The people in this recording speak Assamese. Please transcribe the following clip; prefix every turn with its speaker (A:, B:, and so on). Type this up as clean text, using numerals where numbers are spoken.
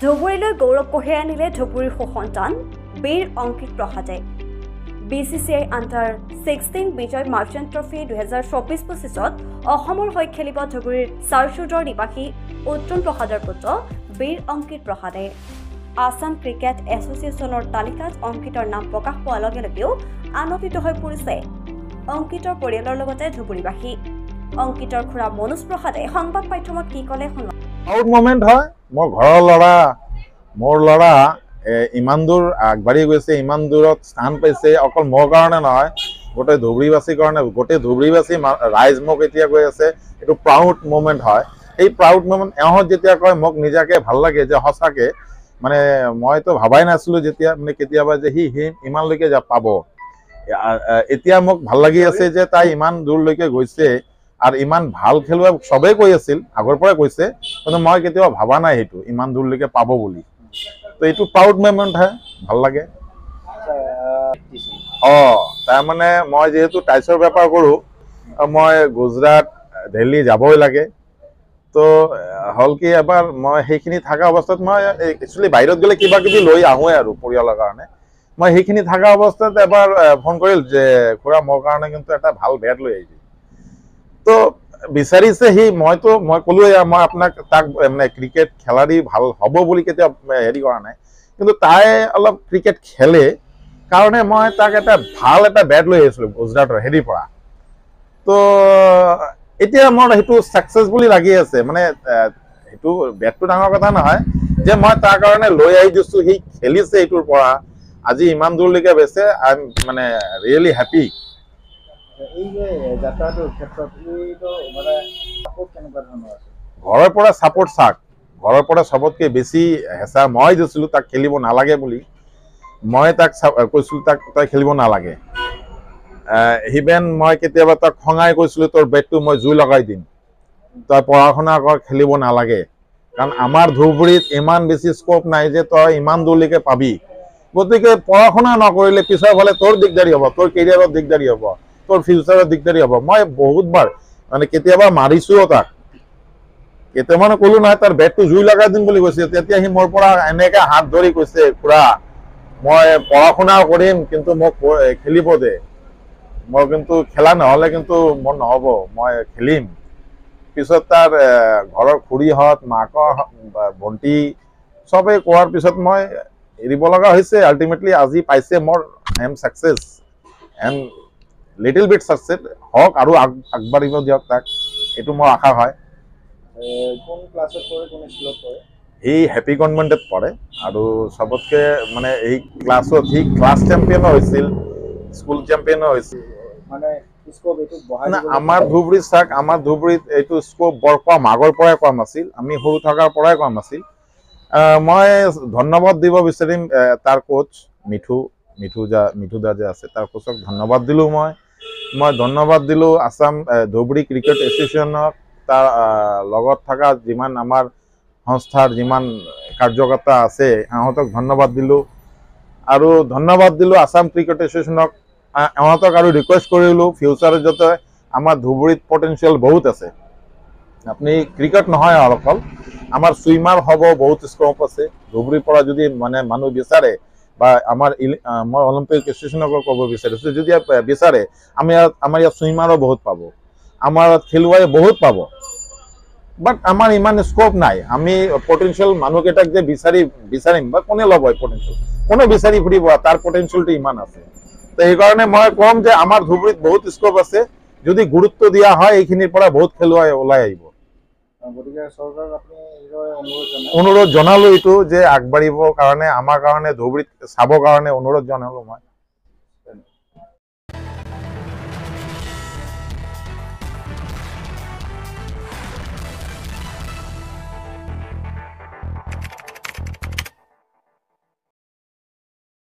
A: ধুবুৰীলৈ গৌৰৱ কঢ়িয়াই আনিলে ধুবুৰীৰ সুসন্তান বীৰ অংকিত প্ৰসাদে। BCCI under 16 Vijay Merchant trophy 2024-25ত অসমৰ হৈ খেলিব ধুবুৰীৰ চাৰচুদৰ নিবাসী উত্তম প্ৰসাদৰ পুত্ৰ বীৰ অংকিত প্ৰসাদে। আছাম ক্ৰিকেট এছ'চিয়েশ্যনৰ তালিকাত অংকিতৰ নাম প্ৰকাশ পোৱাৰ লগে লগেও আনন্দিত হৈ পৰিছে অংকিতৰ পৰিয়ালৰ লগতে ধুবুৰীবাসী। অংকিতৰ খুৰা মনোজ প্ৰসাদে সংবাদ মাধ্যমত কি ক'লে শুনক।
B: প্ৰাউড মমেণ্ট হয়, মোৰ ঘৰৰ ল'ৰা, মোৰ ল'ৰা ইমান দূৰ আগবাঢ়ি গৈছে, ইমান দূৰত স্থান পাইছে, অকল মোৰ কাৰণে নহয়, গোটেই ধুবুৰীবাসীৰ কাৰণে, গোটেই ধুবুৰীবাসী ৰাইজ মোক এতিয়া গৈ আছে। এইটো প্ৰাউড মমেণ্ট হয়। এই প্ৰাউড মমেণ্ট এওঁহঁত যেতিয়া কয়, মোক নিজাকে ভাল লাগে যে সঁচাকে মানে মইতো ভাবাই নাছিলোঁ যেতিয়া মানে কেতিয়াবা যে সি ইমানলৈকে যা পাব। এতিয়া মোক ভাল লাগি আছে যে তাই ইমান দূৰলৈকে গৈছে আৰু ইমান ভাল খেলুৱৈ, চবেই কৈ আছিল, আগৰ পৰাই কৈছে, কিন্তু মই কেতিয়াও ভবা নাই সেইটো ইমান দূৰলৈকে পাব বুলি। তো এইটো প্ৰাউড মমেণ্ট হয়, ভাল লাগে। অঁ, তাৰমানে মই যিহেতু টাইছৰ বেপাৰ কৰোঁ, মই গুজৰাট, দিল্লী যাবই লাগে। তো হ'ল কি, এবাৰ মই সেইখিনি থকা অৱস্থাত মই একচুৱেলি বাহিৰত গ'লে কিবা কিবি লৈ আহোঁৱে আৰু পৰিয়ালৰ কাৰণে। মই সেইখিনি থকা অৱস্থাত এবাৰ ফোন কৰিল যে খুৰা মোৰ কাৰণে কিন্তু এটা ভাল বেট লৈ আহিবি। তো বিচাৰিছে সি, মই ক'লোৱে মই আপোনাক তাক মানে ক্ৰিকেট খেলাৰি ভাল হ'ব বুলি কেতিয়াও হেৰি কৰা নাই, কিন্তু তাই অলপ ক্ৰিকেট খেলে কাৰণে মই তাক এটা ভাল এটা বেট লৈ আহিছিলোঁ গুজৰাটৰ হেৰিৰ পৰা। তো এতিয়া মোৰ সেইটো ছাকচেছ বুলি লাগি আছে, মানে সেইটো বেটটো ডাঙৰ কথা নহয় যে মই তাৰ কাৰণে লৈ আহি দিছোঁ, সি খেলিছে এইটোৰ পৰা আজি ইমান দূৰলৈকে বেছে। I am মানে ৰিয়েলি হেপী।
C: এই যে যাত্ৰাটোৰ ক্ষেত্ৰত এইটো মানে ছাপোৰ্ট কেনেকুৱা ধৰণৰ আছে?
B: ঘৰৰ পৰা ছাপোৰ্ট চাক, ঘৰৰ পৰা চবতকৈ বেছি হেঁচা মই দিছিলোঁ তাক খেলিব নালাগে বুলি। মই তাক কৈছিলোঁ তাক তই খেলিব নালাগে। ইভেন মই কেতিয়াবা তাক খঙাই কৈছিলোঁ তোৰ বেটটো মই জুই লগাই দিম, তই পঢ়া শুনা কৰ, খেলিব নালাগে। কাৰণ আমাৰ ধুবুৰীত ইমান বেছি স্ক'প নাই যে তই ইমান দূৰলৈকে পাবি, গতিকে পঢ়া শুনা নকৰিলে পিছৰ ফালে তোৰ দিগদাৰী হ'ব, তোৰ কেৰিয়াৰত দিগদাৰী হ'ব, তোৰ ফিউচাৰত দিগদাৰী হ'ব। মই বহুতবাৰ মানে কেতিয়াবা মাৰিছোও তাক, কেইটামানে ক'লো নহয় তাৰ বেটটো জুই লগাই দিম বুলি কৈছে, তেতিয়া সি মোৰ পৰা এনেকে হাত ধৰি কৈছে খুৰা মই পঢ়া শুনা কৰিম কিন্তু মোক খেলিব দে, মই কিন্তু খেলা নহ'লে কিন্তু মোৰ নহ'ব, মই খেলিম। পিছত তাৰ ঘৰৰ খুৰীহঁত, মাকৰ ভণ্টি চবেই কোৱাৰ পিছত মই এৰিব লগা হৈছে। আল্টিমেটলি আজি পাইছে মোৰ, I am success and little bit success হওক আৰু আগবাঢ়িব দিয়ক তাক, এইটো মোৰ আশা হয়।
C: কোন ক্লাছত পঢ়ে, কোন স্কুলত পঢ়ে?
B: সি হেপী কনভেণ্টত পঢ়ে আৰু চবতকৈ মানে এই ক্লাছত সি ক্লাছ চেম্পিয়নো হৈছিল, স্কুল চেম্পিয়নো হৈছিল।
C: মানে স্কোপ এইটো বঢ়াই
B: না, আমাৰ ধুবুৰীত চাওক, আমাৰ ধুবুৰীত এইটো স্কোপ বৰ কম, আগৰ পৰাই কম আছিল, আমি সৰু থকাৰ পৰাই কম আছিল। মই ধন্যবাদ দিব বিচাৰিম তাৰ কোচ মিঠু, মিঠু দা যে আছে, তাৰ কোচক ধন্যবাদ দিলোঁ মই। মই ধন্যবাদ দিলোঁ আছাম ধুবুৰী ক্ৰিকেট এছ'চিয়েশ্যনক, তাৰ লগত থকা যিমান আমাৰ সংস্থাৰ যিমান কাৰ্যকৰ্তা আছে সিহঁতক ধন্যবাদ দিলোঁ, আৰু ধন্যবাদ দিলোঁ আছাম ক্ৰিকেট এছ'চিয়েশ্যনক। এহঁতক আৰু ৰিকুৱেষ্ট কৰিলোঁ ফিউচাৰত যাতে আমাৰ ধুবুৰীত পটেঞ্চিয়েল বহুত আছে, আপুনি ক্ৰিকেট নহয় আৰু অকল আমাৰ চুইমাৰ হ'ব বহুত স্ক'প আছে। ধুবুৰীৰ পৰা যদি মানে মানুহ বিচাৰে বা আমাৰ মই অলিম্পিক এছ'চিয়েশ্যনকো ক'ব বিচাৰিছোঁ, যদি বিচাৰে আমি আমাৰ ইয়াত চুইমাৰো বহুত পাব, আমাৰ খেলুৱৈ বহুত পাব, বাট আমাৰ ইমান স্ক'প নাই। আমি পটেঞ্চিয়েল মানুহকেইটাক যে বিচাৰিম বা কোনে ল'ব পটেঞ্চিয়েল, কোনে বিচাৰি ফুৰিব, তাৰ পটেঞ্চিয়েলটো ইমান আছে। তো সেইকাৰণে মই ক'ম যে আমাৰ ধুবুৰীত বহুত স্ক'প আছে, যদি গুৰুত্ব দিয়া হয় এইখিনিৰ পৰা বহুত খেলুৱৈ ওলাই আহিব।
C: গতিকে চৰকাৰক আপুনি
B: অনুৰোধ জনালোঁ এইটো যে আগবাঢ়িবৰ কাৰণে, আমাৰ কাৰণে ধুবুৰীত চাবৰ কাৰণে অনুৰোধ জনালোঁ মই।